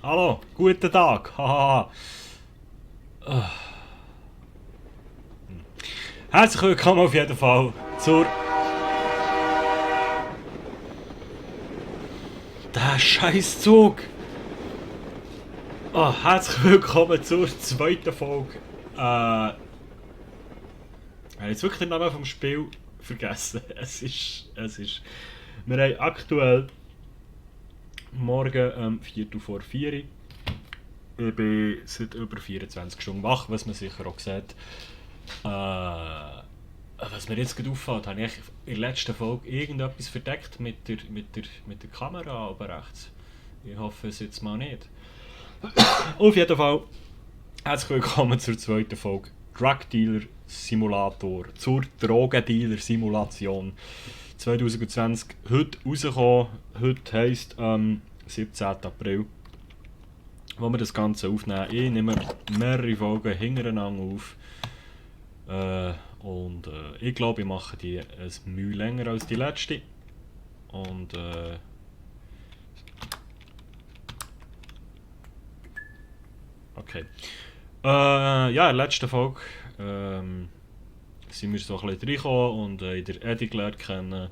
Hallo, guten Tag. Haha. Herzlich willkommen auf jeden Fall zur... Der Scheißzug. Herzlich willkommen zur zweiten Folge. Ich habe jetzt wirklich den Namen vom Spiel vergessen. Es ist... Wir haben aktuell morgen 4:04 Uhr. Ich bin seit über 24 Stunden wach, was man sicher auch sieht. Was mir jetzt gerade auffällt, habe ich in der letzten Folge irgendetwas verdeckt mit der Kamera oben rechts. Ich hoffe es jetzt mal nicht. Auf jeden Fall, herzlich willkommen zur zweiten Folge Drug Dealer Simulator, zur Drogendealer Simulation 2020. Heute rausgekommen, heute heisst 17. April, wo wir das Ganze aufnehmen. Ich nehme mehrere Folgen hintereinander auf. Ich glaube, ich mache die ein Mühe länger als die letzte. Okay. Ja, in der letzten Folge sind wir so ein bisschen reingekommen und in der Eddie gelernt kennen.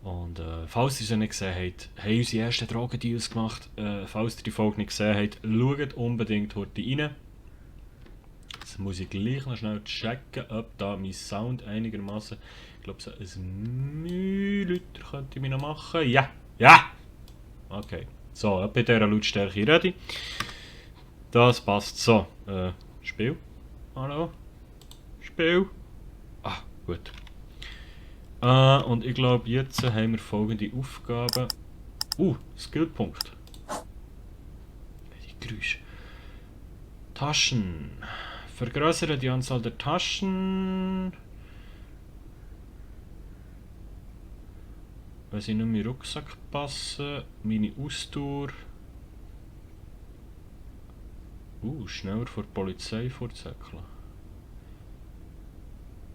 Und falls ihr sie nicht gesehen habt, haben wir unsere ersten Drogendeals gemacht. Falls ihr die Folge nicht gesehen habt, schaut unbedingt heute rein. Jetzt muss ich gleich noch schnell checken, ob da mein Sound einigermaßen. Ich glaube, so ein Mühlüter könnte ich mir noch machen. Ja! Ja! Okay. So, bei dieser Lautstärke ready. Das passt so. Spiel. Hallo? Spiel. Ah, gut. Und ich glaube, jetzt haben wir folgende Aufgaben. Skillpunkt. Die Geräusche. Taschen. Vergrößere die Anzahl der Taschen. Weil sie nur in meinen Rucksack passen. Meine Ausdauer. Schneller vor der Polizei vorzäckeln.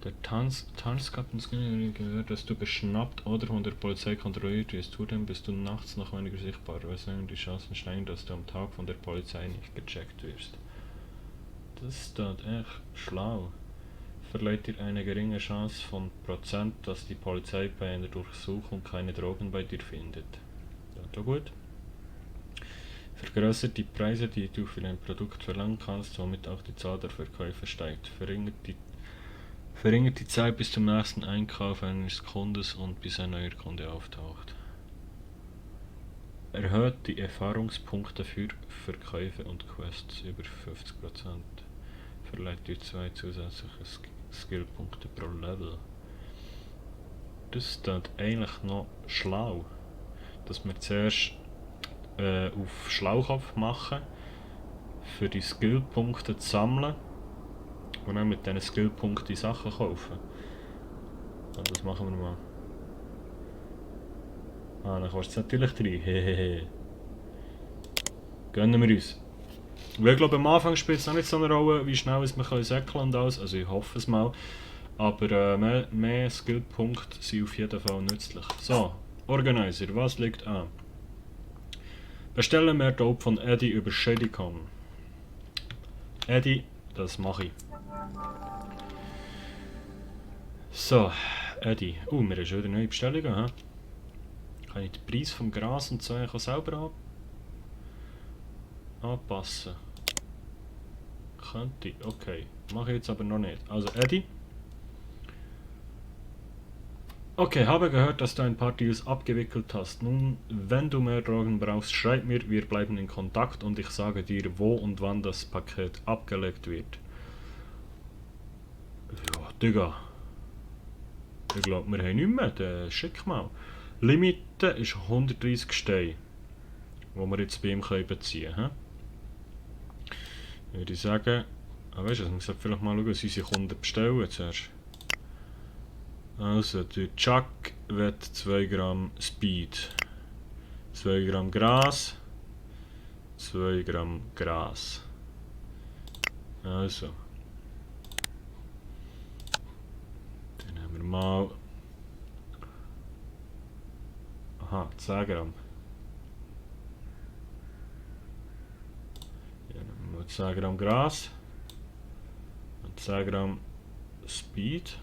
Der Tanzkapitän gehört, dass du geschnappt oder von der Polizei kontrolliert wirst. Zudem bist du nachts noch weniger sichtbar, weswegen die Chancen steigen, dass du am Tag von der Polizei nicht gecheckt wirst. Das ist echt schlau. Verleiht dir eine geringe Chance von Prozent, dass die Polizei bei einer Durchsuchung keine Drogen bei dir findet. Ja, gut. Vergrößert die Preise, die du für ein Produkt verlangen kannst, womit auch die Zahl der Verkäufer steigt. Verringert die Zeit bis zum nächsten Einkauf eines Kundes und bis ein neuer Kunde auftaucht. Erhöht die Erfahrungspunkte für Verkäufe und Quests über 50%. Verleiht dir 2 zusätzliche Skillpunkte pro Level. Das ist eigentlich noch schlau, dass wir zuerst auf Schlaukopf machen, für die Skillpunkte zu sammeln und dann mit diesen Skillpunkten die Sachen kaufen. Und das machen wir mal. Dann kostet es natürlich 3. Hehehe. Gönnen wir uns. Ich glaube, am Anfang spielt es noch nicht so eine Rolle, wie schnell wir säckeln und alles. Also ich hoffe es mal. Aber mehr Skillpunkte sind auf jeden Fall nützlich. So, Organizer, was liegt an? Bestelle mehr Dope von Eddie über Shadycom. Eddie, das mache ich. So, Eddie. Wir haben schon wieder neue Bestellungen. He? Kann ich den Preis vom Gras und so selber anpassen? Könnte ich, okay. Mache ich jetzt aber noch nicht. Also Eddie. Okay, habe gehört, dass du ein paar Deals abgewickelt hast. Nun, wenn du mehr Drogen brauchst, schreib mir, wir bleiben in Kontakt und ich sage dir, wo und wann das Paket abgelegt wird. Ja, Digga. Ich glaube, wir haben nichts mehr, dann schick mal. Limite ist 130 Steine, die wir jetzt bei ihm beziehen können. Würde ich sagen, weißt du, wir sollten vielleicht mal schauen, was unsere Kunden bestellen zuerst. Also, der Chuck wird 2 Gramm Speed, 2 Gramm Gras, 2 Gramm Gras. Also. Dann nehmen wir mal. Aha, 10 Gramm. 10 Gramm Gras. Und 10 Gramm Speed.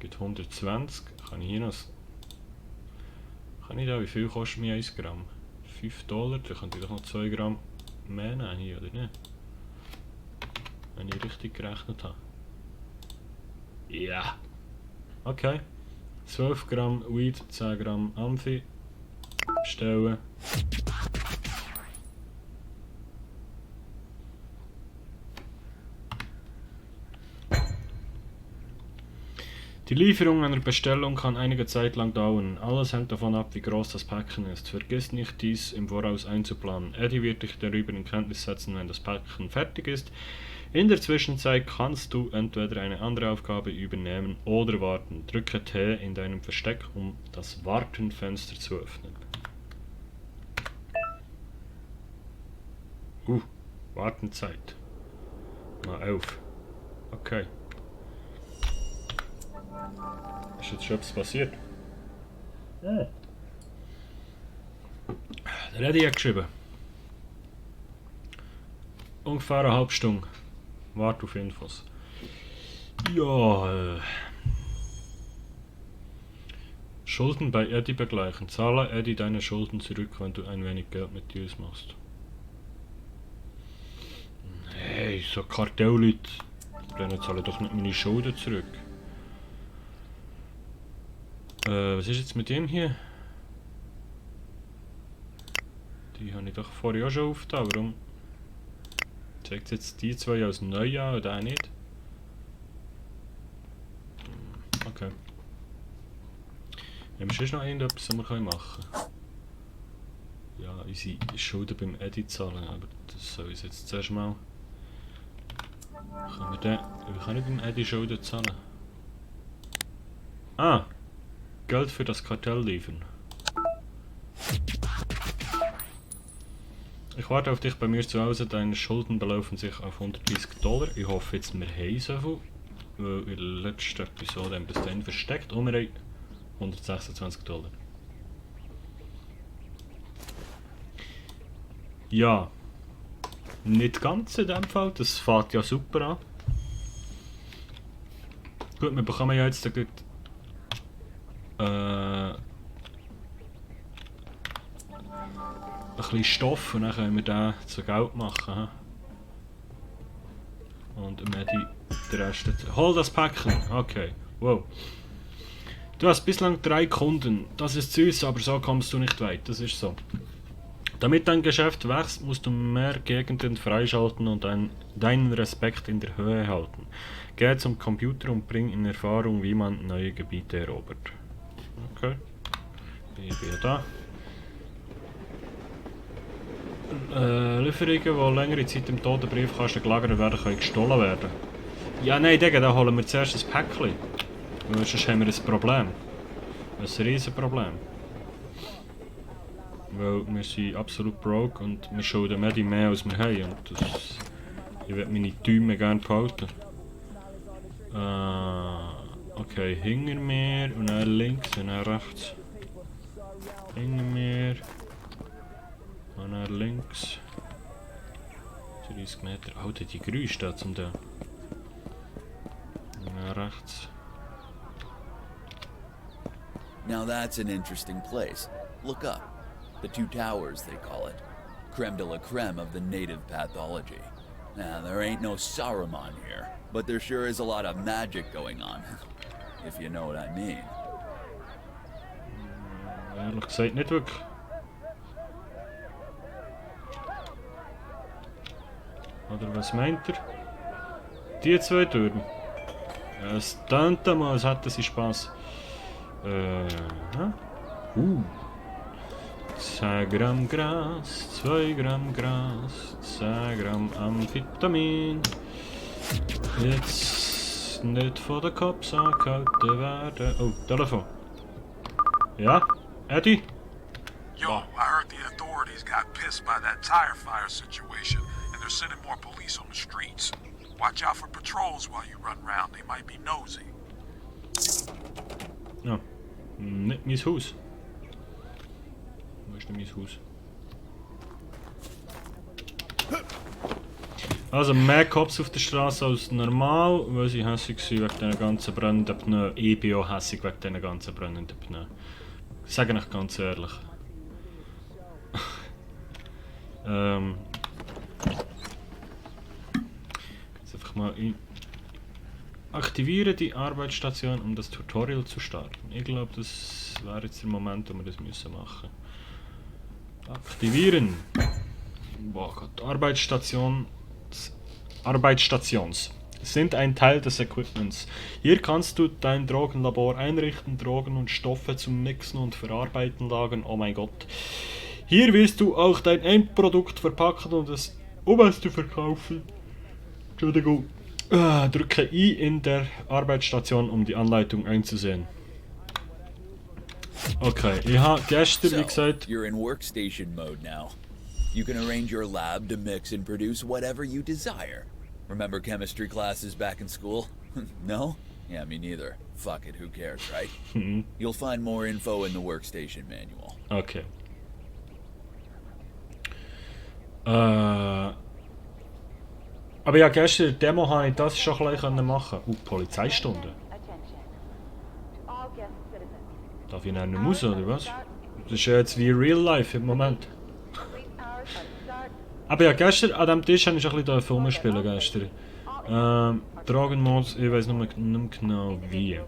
Gibt 120. Kann ich hier noch... Kann ich da, wie viel kostet mir 1 Gramm? $5. Da könnte ich doch noch 2 Gramm mehr nehmen hier, oder nicht? Wenn ich richtig gerechnet habe. Ja. Okay. 12 Gramm Weed, 10 Gramm Amphi. Bestellen. Die Lieferung einer Bestellung kann einige Zeit lang dauern. Alles hängt davon ab, wie groß das Päckchen ist. Vergiss nicht, dies im Voraus einzuplanen. Eddie wird dich darüber in Kenntnis setzen, wenn das Päckchen fertig ist. In der Zwischenzeit kannst du entweder eine andere Aufgabe übernehmen oder warten. Drücke T in deinem Versteck, um das Wartenfenster zu öffnen. Wartenzeit. Mal 11. Okay. Ist jetzt schon etwas passiert? Ja. Der Eddie hat geschrieben. Ungefähr eine halbe Stunde. Warte auf Infos. Ja, Schulden bei Eddie begleichen. Zahle Eddie deine Schulden zurück, wenn du ein wenig Geld mit Deals machst. Hey, so Kartellleute, denen zahle doch nicht meine Schulden zurück. Was ist jetzt mit dem hier? Die habe ich doch vorher auch schon aufgetan. Warum zeigt jetzt die zwei als neu an oder auch nicht? Okay. Haben wir sonst noch irgendetwas, was wir machen können? Ja, unsere Schulden beim Edit zahlen, aber das soll uns jetzt zuerst mal... Wie kann ich beim Edit Schulden zahlen? Ah! Geld für das Kartell liefern. Ich warte auf dich bei mir zu Hause, deine Schulden belaufen sich auf $130. Ich hoffe jetzt, wir haben so viel, weil in der letzten Episode haben wir das dann versteckt und wir haben $126. Ja, nicht ganz in dem Fall, das fängt ja super an. Gut, wir bekommen ja jetzt ein bisschen Stoff und dann können wir den zu Geld machen. Und Medi den Rest. Hol das Päckchen! Okay, wow. Du hast bislang 3 Kunden. Das ist süß, aber so kommst du nicht weit. Das ist so. Damit dein Geschäft wächst, musst du mehr Gegenden freischalten und deinen Respekt in der Höhe halten. Geh zum Computer und bring in Erfahrung, wie man neue Gebiete erobert. Okay. Ich bin da. Lieferungen, die längere Zeit im toten Briefkasten gelagert werden, können gestohlen werden. Ja, nein, Digga, dann holen wir zuerst ein Päckchen. Weil sonst haben wir ein Problem. Ein riesen Problem. Weil wir sind absolut broke und wir schulden mehr als wir haben. Und das, ich will meine Däume gerne behalten. Okay, hinter mir und dann links und dann rechts. Hinter mir und dann links. 30 Meter. Alter, die Geräusche da zum da. Und dann rechts. Now that's an interesting place. Look up. The Two Towers, they call it. Creme de la creme of the native pathology. Now, there ain't no Saruman here, but there sure is a lot of magic going on. If you know what I mean. Ehrlich gesagt nicht wirklich. Oder was meint er? Die zwei Türen. Ja, es tönt mal, als hätten sie Spaß. 10 Gramm Gras, 2 Gramm Gras, 10 Gramm Amphetamin. Jetzt nicht von den Cops angehalten werden. Oh, Telefon. Ja? Eddie? Yo, I heard the authorities got pissed by that tire fire situation, and they're sending more police on the streets. Watch out for patrols while you run around, they might be nosy. Ja, nicht mein Haus. Wo ist denn mein Haus? Also mehr Cops auf der Straße als normal, weil sie hässig waren wegen diesen ganzen brennenden Pneus. Ich bin auch hässig wegen diesen ganzen brennenden Pneus. Ich sage euch ganz ehrlich. Jetzt einfach mal aktiviere die Arbeitsstation, um das Tutorial zu starten. Ich glaube, das wäre jetzt der Moment, wo wir das müssen machen. Aktivieren. Boah Gott, Arbeitsstations sind ein Teil des Equipments. Hier kannst du dein Drogenlabor einrichten, Drogen und Stoffe zum Mixen und Verarbeiten lagern. Oh mein Gott. Hier wirst du auch dein Endprodukt verpacken und es zu verkaufen. Entschuldigung. Drücke I in der Arbeitsstation, um die Anleitung einzusehen. Okay, ich habe gestern, wie gesagt... You're in workstation mode now. You can arrange your lab to mix and produce whatever you desire. Remember chemistry classes back in school? No? Yeah, me neither. Fuck it, who cares, right? You'll find more info in the workstation manual. Okay. Aber ja, gestern in der Demo habe ich das schon ein bisschen machen. Polizeistunde. Darf ich nicht raus, oder was? Das ist ja jetzt wie Real Life im Moment. Aber ja, gestern an diesem Tisch habe ich ein bisschen rumspielen gestern. Drogenmods, ich weiß nicht mehr genau wie.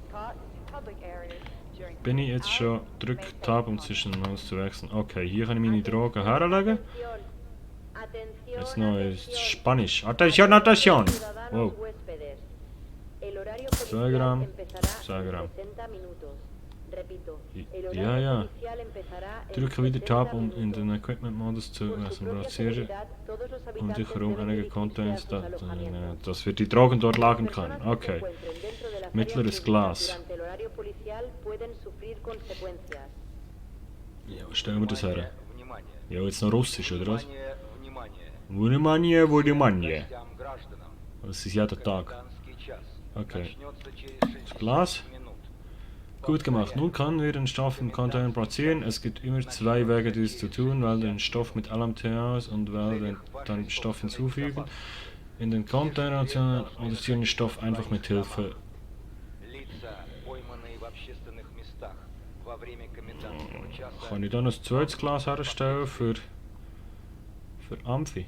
Bin ich jetzt schon, drück Tab, um zwischen den Modes zu wechseln. Okay, hier kann ich meine Drogen herlegen. Jetzt noch ist Spanisch. Attention, attention! Wow. 2 Gramm, 2 Gramm. Ja, ja. Drücke wieder Tab, um in den Equipment-Modus zu produzieren und sich herum einige Contents, dass wir die Drogen dort lagern können. Okay. Mittleres Glas. Ja, was stellen wir das her? Ja, jetzt noch Russisch, oder was? Внимание, внимание. Das ist jeden Tag. Okay. Das Glas. Gut gemacht. Nun können wir den Stoff im Container platzieren. Es gibt immer 2 Wege, dies zu tun. Wähle den Stoff mit LMT aus und wähle den Stoff hinzufügen. In den Container oder den Stoff einfach mit Hilfe. Kann ich dann ein zweites Glas herstellen für Amphi?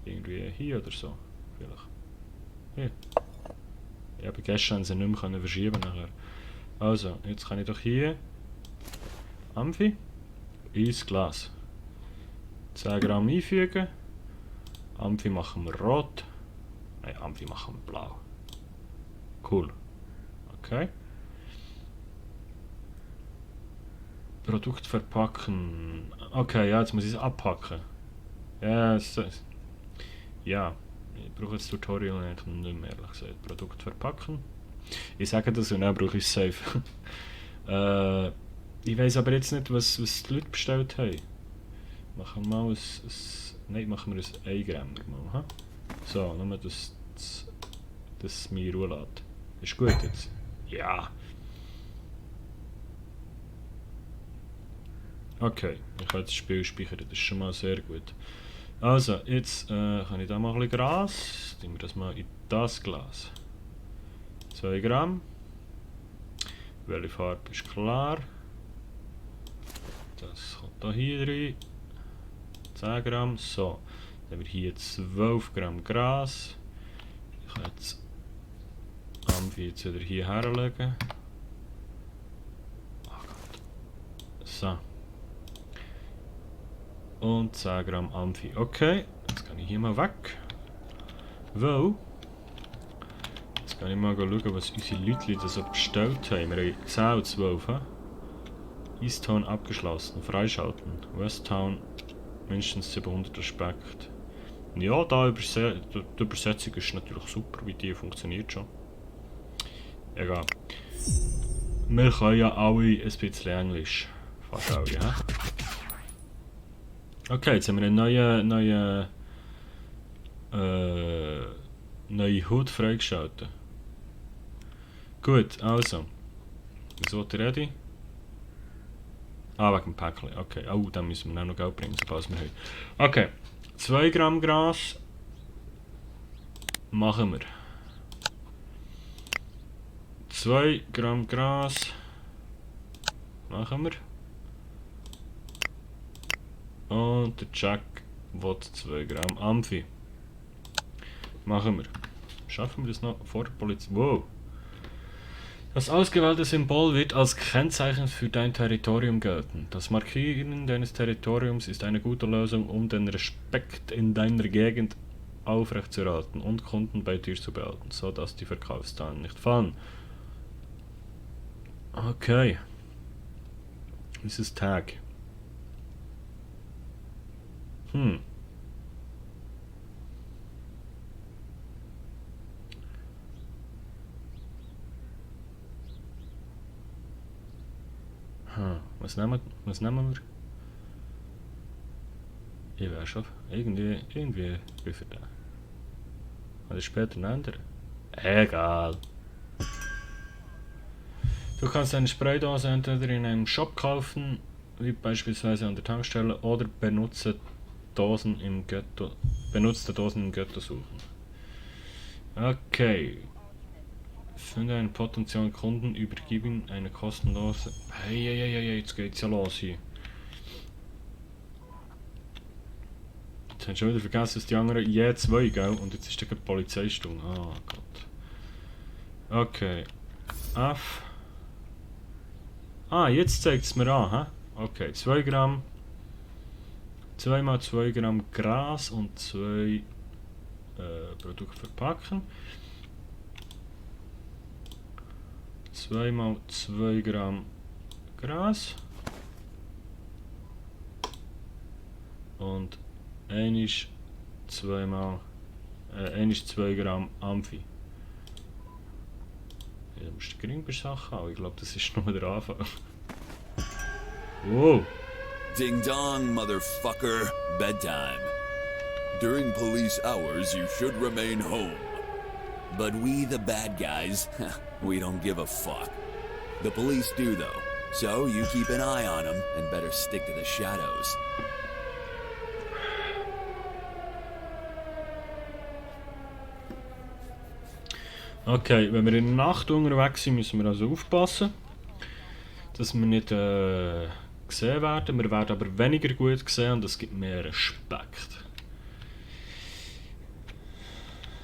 Irgendwie hier oder so. Vielleicht. Hier. Ja, aber gestern haben sie nicht mehr verschieben nachher. Also, jetzt kann ich doch hier Amphi ins Glas 10 Gramm einfügen. Amphi machen wir rot. Nein, Amphi machen wir blau. Cool. Okay. Produkt verpacken. Okay, ja, jetzt muss ich es abpacken. Ja, ja. Ich brauche das Tutorial eigentlich nicht mehr, ehrlich gesagt. Produkt verpacken. Ich sage das und dann brauche ich es safe. Ich weiß aber jetzt nicht, was die Leute bestellt haben. Machen wir mal nein, machen wir ein 1 Gramm mal. Ha? So, nur das mir Ruhe lässt. Ist gut jetzt? Ja. Okay, ich kann jetzt das Spiel speichern, das ist schon mal sehr gut. Also, jetzt kann ich da mal ein bisschen Gras. Nehmen wir das mal in das Glas. 2 Gramm. Welche Farbe ist klar? Das kommt da hier rein. 10 Gramm. So, dann haben wir hier 12 Gramm Gras. Ich kann jetzt Amphi jetzt wieder hier herlegen. Oh Gott. So. Und 10 Gramm Amphi. Okay, jetzt kann ich hier mal weg. Weil, jetzt kann ich mal schauen, was unsere Leute da so bestellt haben. Wir haben 10 und 12. East Town abgeschlossen. Freischalten. West Town mindestens 700 Respekt. Ja, die Übersetzung ist natürlich super, wie die funktioniert schon. Egal. Wir können ja alle ein bisschen Englisch. Fast alle, ja? Okay, jetzt haben wir eine neue HUD freigeschaltet. Gut, also. Was wollt ihr ready? Ah, wegen dem Päckchen. Okay. Oh, dann müssen wir auch noch Geld bringen, sobald wir haben. Okay. 2 Gramm Gras, Machen wir. 2 Gramm Gras. Machen wir. Und der Jack will 2 Gramm Amphi. Machen wir. Schaffen wir das noch vor der Polizei? Wow! Das ausgewählte Symbol wird als Kennzeichen für dein Territorium gelten. Das Markieren deines Territoriums ist eine gute Lösung, um den Respekt in deiner Gegend aufrechtzuerhalten und Kunden bei dir zu behalten, sodass die Verkaufszahlen nicht fallen. Okay. Dieses Tag. Was nehmen wir? Ich weiß schon. Irgendwie bin für den. Oder später einen anderen. Egal. Du kannst eine Spraydose entweder in einem Shop kaufen, wie beispielsweise an der Tankstelle, oder benutzte Dosen im Ghetto suchen. Okay. Finde einen potenziellen Kunden, übergib ihm eine kostenlose... Hey, jetzt geht's ja los hier. Jetzt hast du schon wieder vergessen, dass die anderen je 2, gell? Und jetzt ist da gerade Polizeistunde. Oh Gott. Okay. F. Jetzt zeigt es mir an, hä? Okay, 2 Gramm. 2 mal 2 Gramm Gras und 2 Produkte verpacken. 2 mal 2 Gramm Gras. Und 1 2 Gramm Amphi. Ja, du musst gering bei Sachen haben. Ich glaube, das ist nur der Anfang. Wow. Ding dong, motherfucker. Bedtime. During police hours, you should remain home. But we, the bad guys, we don't give a fuck. The police do, though. So you keep an eye on them and better stick to the shadows. Okay, wenn wir in der Nacht unterwegs sind, müssen wir also aufpassen, dass wir nicht gesehen werden. Wir werden aber weniger gut gesehen und das gibt mehr Respekt.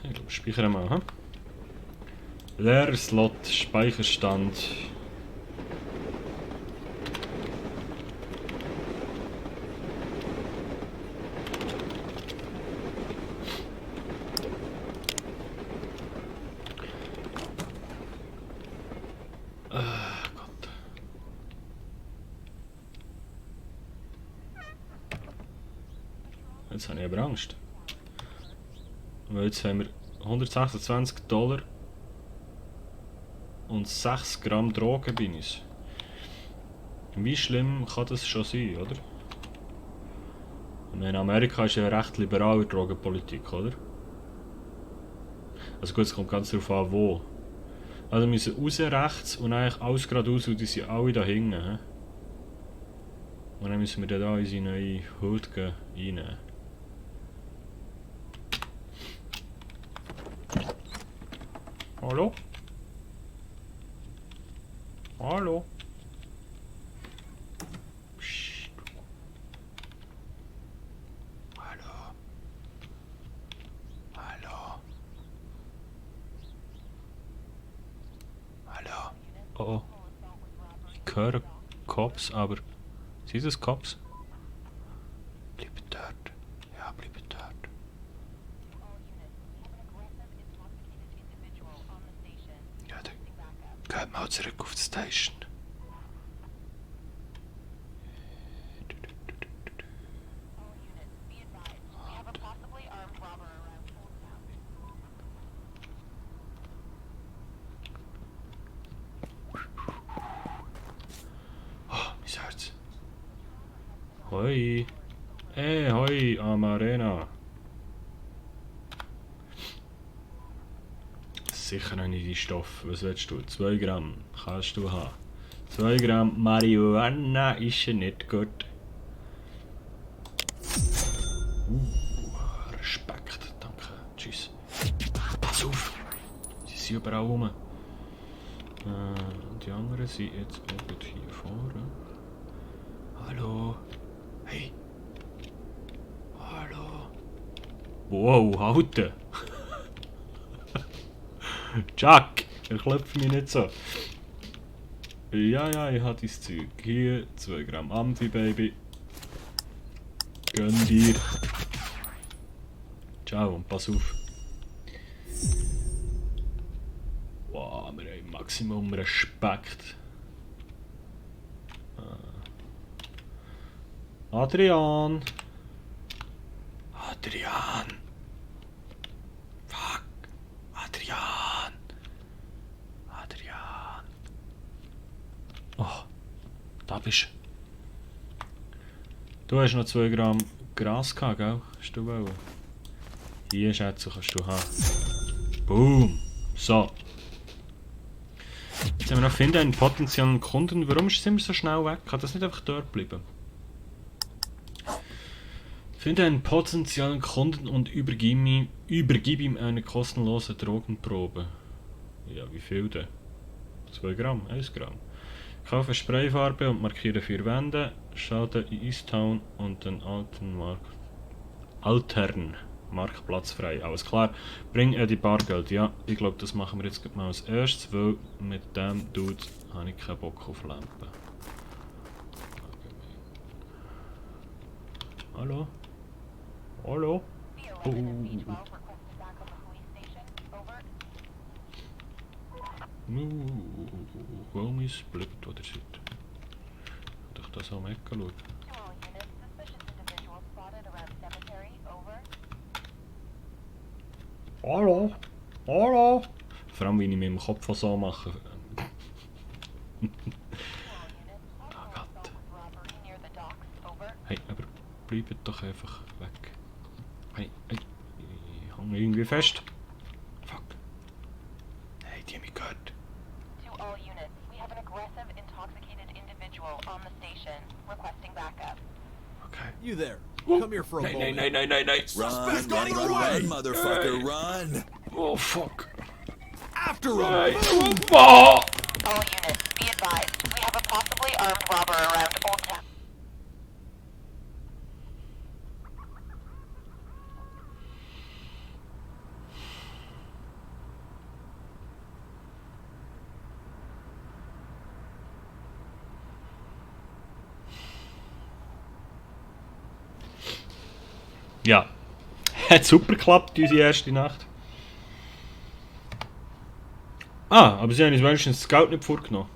Ich glaube, speichern wir mal. Leerer Slot, Speicherstand. Gott. Jetzt habe ich aber Angst. Weil jetzt haben wir $126 und 6 Gramm Drogen bei uns. Wie schlimm kann das schon sein, oder? Ich meine, Amerika ist ja eine recht liberale Drogenpolitik, oder? Also gut, es kommt ganz darauf an, wo. Also wir müssen raus rechts und eigentlich alles geradeaus und die sind alle da hinten. He? Und dann müssen wir dann da in unsere neue Hut reinnehmen. Hallo? Hallo? Psst. Hallo? Hallo? Hallo? Oh. Ich höre Cops, aber... Sind es Cops? Bleiben dort. Ja, bleiben dort. Ja, dann gehen wir mal zurück auf die Station. Mein Herz. Hoi. Hoi, Amarena. Sicher noch nicht die Stoff. Was willst du? 2 Gramm kannst du haben. 2 Gramm Marihuana ist ja nicht gut. Respekt, danke. Tschüss. sind überall rum. Die anderen sind jetzt eben hier vorne. Hallo? Hey! Hallo? Wow, halten! Jack! Er klopft mich nicht so. Ja, ich habe dein Zeug. Hier, 2 Gramm Amphi, Baby. Gönn dir. Ciao und pass auf. Wow, wir haben Maximum Respekt. Adrian! Adrian! Fuck! Adrian! Adrian! Oh, da bist du. Du hast noch 2 Gramm Gras gehabt, gell? Hast du wollen? Hier, Schätze, kannst du haben. Boom! So. Jetzt haben wir noch finden einen potenziellen Kunden. Warum sind wir so schnell weg? Kann das nicht einfach dort bleiben? Finde einen potenziellen Kunden und übergib ihm eine kostenlose Drogenprobe. Ja, wie viel denn? 2 Gramm, 1 Gramm. Kaufe Sprayfarbe und markiere 4 Wände. Schalte in Easttown und den Altern Marktplatz frei. Alles klar. Bring die Bargeld. Ja, ich glaube, das machen wir jetzt mal als erstes, weil mit dem Dude habe ich keinen Bock auf Lampen. Hallo? Hallo? Homies, bleibt, wo ihr seid. Doch das am Ecken schauen. Hallo? Hallo? Vor allem, wie ich mit dem Kopf so mache. Oh Gott. Hey, aber bleibt doch einfach weg. Hey, ich hänge irgendwie fest. Fuck. Hey, die haben mich gehört. To all units, we have an aggressive, intoxicated individual on the station requesting backup. Okay. You there. Come here for a moment. Nein. Run, motherfucker, run! Oh, fuck. After him! Hey. Oh. All units, be advised, we have a possibly armed robber around Old Town. Ja. Hat super geklappt, unsere erste Nacht. Ah, aber sie haben uns wenigstens das Geld nicht vorgenommen.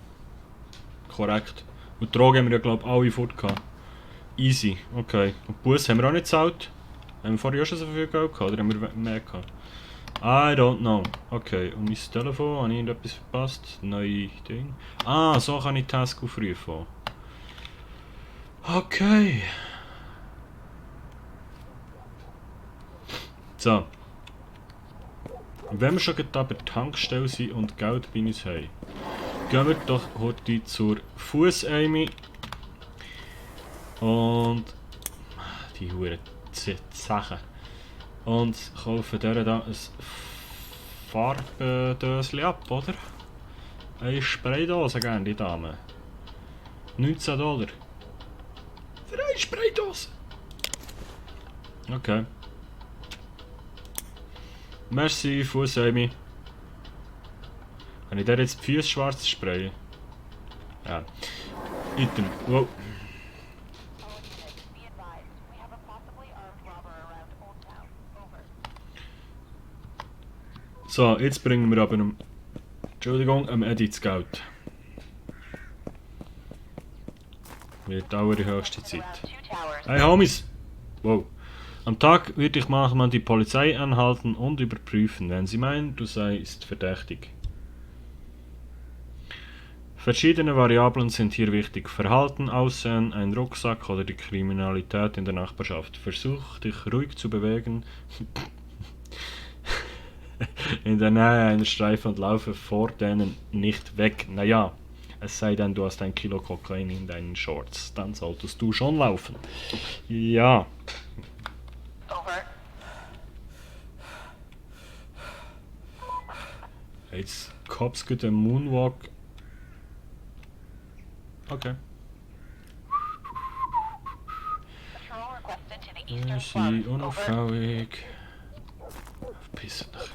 Korrekt. Und die Drogen haben wir ja, glaube ich, alle fortgehauen. Easy, okay. Und die Bus haben wir auch nicht gezahlt. Haben wir vorher auch schon so viel Geld gehabt, oder haben wir mehr gehabt? I don't know. Okay, und mein Telefon, habe ich irgendetwas verpasst? Neue Ding. Ah, so kann ich die Task aufrufen. Okay. So. Wenn wir schon gerade bei der Tankstelle sind und Geld bei uns haben, gehen wir doch heute zur Fuss-Amy. Und die Huren Sachen. Und kaufen der da ein Farbdöschen ab, oder? Eine Spraydose gerne, die Dame. $19. Für eine Spraydose! Okay. Merci, Fuss, Amy. Kann ich der jetzt die Füße schwarz sprayen? Ja. Item. Wow. So, jetzt bringen wir aber Entschuldigung, Eddie das Geld. Wird dauern die höchste Zeit. Hey Homies! Wow. Am Tag würde ich manchmal die Polizei anhalten und überprüfen, wenn sie meinen, du seist verdächtig. Verschiedene Variablen sind hier wichtig. Verhalten, Aussehen, ein Rucksack oder die Kriminalität in der Nachbarschaft. Versuch dich ruhig zu bewegen in der Nähe einer Streife und laufe vor denen nicht weg. Naja, es sei denn, du hast 1 Kilo Kokain in deinen Shorts. Dann solltest du schon laufen. Ja. Over. Jetzt Cops geht den Moonwalk. Okay. Patrol requested to the Wir eastern sind front. Over. unauffällig. Verpiss dich.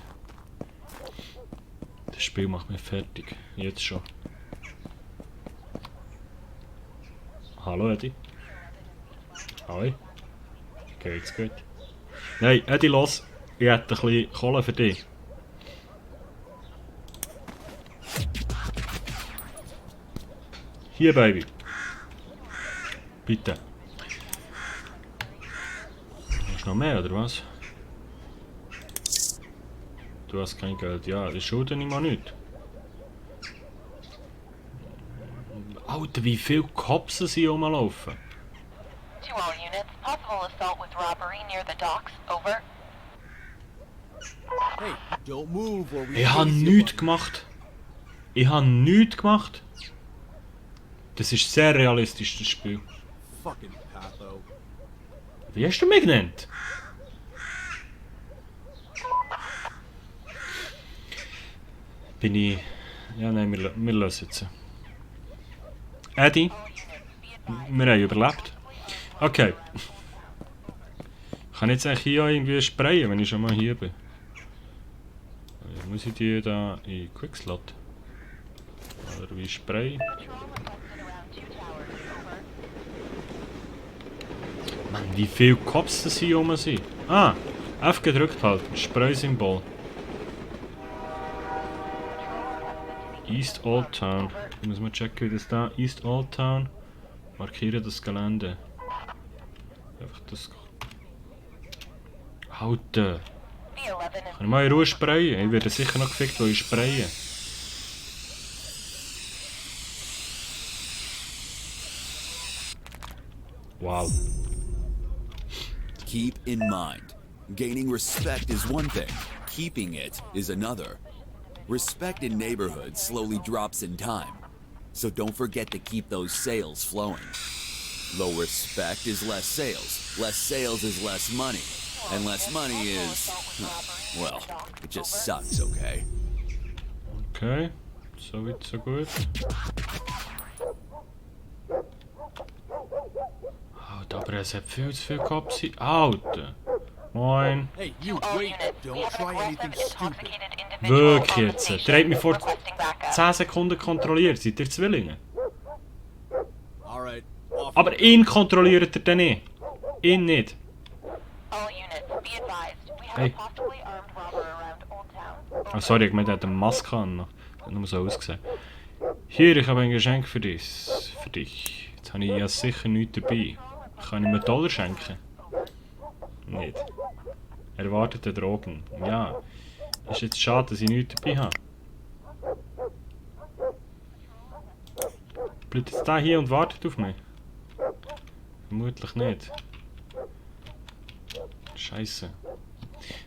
Das Spiel macht mich fertig. Jetzt schon. Hallo Eddie. Hi. Geht's gut? Nein, Eddie, los. Ich hätte ein bisschen Kohle für dich. Hier, Baby. Bitte. Hast du noch mehr, oder was? Du hast kein Geld. Ja, das schulde ich mal nicht. Alter, wie viele Cops sind rumlaufen? To all units, possible assault with robbery near the docks. Over. Hey, don't move or we Ich habe chase you, nichts buddy. gemacht. Ich habe nichts gemacht. Das ist sehr realistisch, das Spiel. Fucking Patho. Wie hast du mich genannt? Bin ich... Ja, nein, wir lassen jetzt. Eddie, wir haben überlebt. Okay. Kann ich jetzt eigentlich hier irgendwie sprayen, wenn ich schon mal hier bin? Muss ich die da in Quickslot? Oder wie Spray? Patrol requested around 2 towers. Over. Mann, wie viele Cops das hier rum sind. Ah, F gedrückt halten, Spray-Symbol. East Old Town. Ich muss mal checken, wie das da East Old Town. Markiere das Gelände. Einfach das. Alter. B11 Kann ich mal in Ruhe sprayen? Ich werde sicher noch gefickt, weil ich spraye. Wow. Keep in mind, gaining respect is one thing, keeping it is another. Respect in neighborhoods slowly drops in time, so don't forget to keep those sales flowing. Low respect is less sales is less money, and less money is, well, it just sucks, okay? Okay. So weit, so gut. Alter, aber es hat viel zu viele Cops hier. Alter. Moin. Hey, you, All wait. units, we Don't have try an anything aggressive stupid. intoxicated individual Wirklich on the jetzt. station. Der hat mich vor Requesting backup. 10 Sekunden kontrolliert. Seid ihr Zwillinge? Alright, off. Aber ihn kontrolliert er dann nicht. Ihn nicht. All units, be advised. We have Hey. a possibly armed robber around Old Town. Ah, sorry, ich meinte, er hat eine Maske an. Noch. Hat nur so ausgesehen. Hier, ich habe ein Geschenk für dich. Für dich. Jetzt habe ich ja sicher nichts dabei. Kann ich mir $1 schenken? Nicht. Erwartete Drogen. Ja. Ist jetzt schade, dass ich nichts dabei habe. Bleibt jetzt der hier und wartet auf mich? Vermutlich nicht. Scheiße.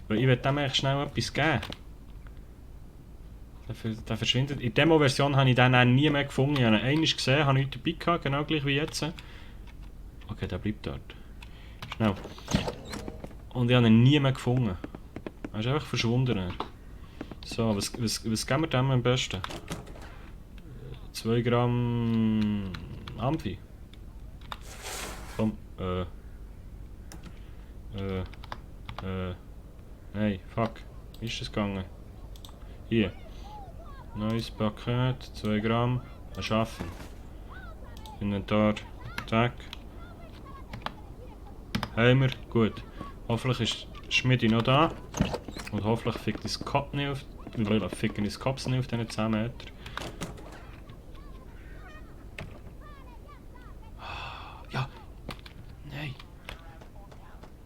Weil ich will dem eigentlich schnell etwas geben. Der verschwindet. In der Demo-Version habe ich den auch nie mehr gefunden. Ich habe ihn einmal gesehen, habe nichts dabei gehabt, genau gleich wie jetzt. Okay, der bleibt dort. Schnell. Und ich habe ihn nie mehr gefunden. Er ist einfach verschwunden. So, was geben wir dem am besten? 2 Gramm Amphi. Komm, nein, fuck. Wie ist das gegangen? Hier. Neues Paket, 2 Gramm. Erschaffen. Inventar. Zack. Haben wir. Gut. Hoffentlich ist Schmidi noch da. Und hoffentlich fickt das Kopf nicht auf. Ficken das Kopf nicht auf diesen 10 Meter. Ja. Nein.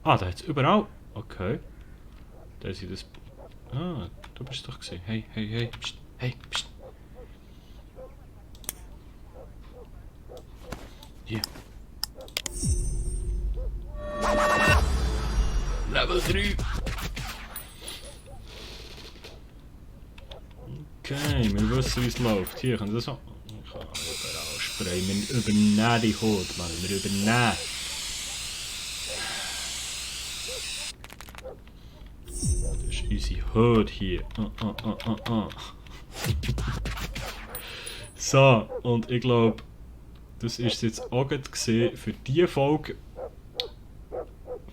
Ah, da hat's überall. Okay. Da ist das. Ah, du bist doch gesehen. Hey, hey, hey. Psst. Hey, psst. Hier. Level 3. Okay, wir wissen, wie es läuft. Hier, kann das so. Ich kann überall sprayen. Wir übernehmen die Hut, Mann. Wir übernehmen. Das ist unsere Hut hier. So, und ich glaube, das ist jetzt auch gut gesehen für diese Folge.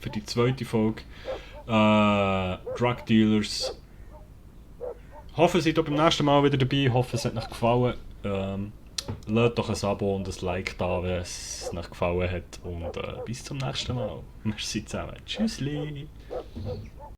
Für die zweite Folge. Drug Dealers. Hoffe, ihr seid auch beim nächsten Mal wieder dabei. Hoffe, es hat euch gefallen. Lasst doch ein Abo und ein Like da, wenn es euch gefallen hat. Und bis zum nächsten Mal. Merci zusammen. Tschüssli.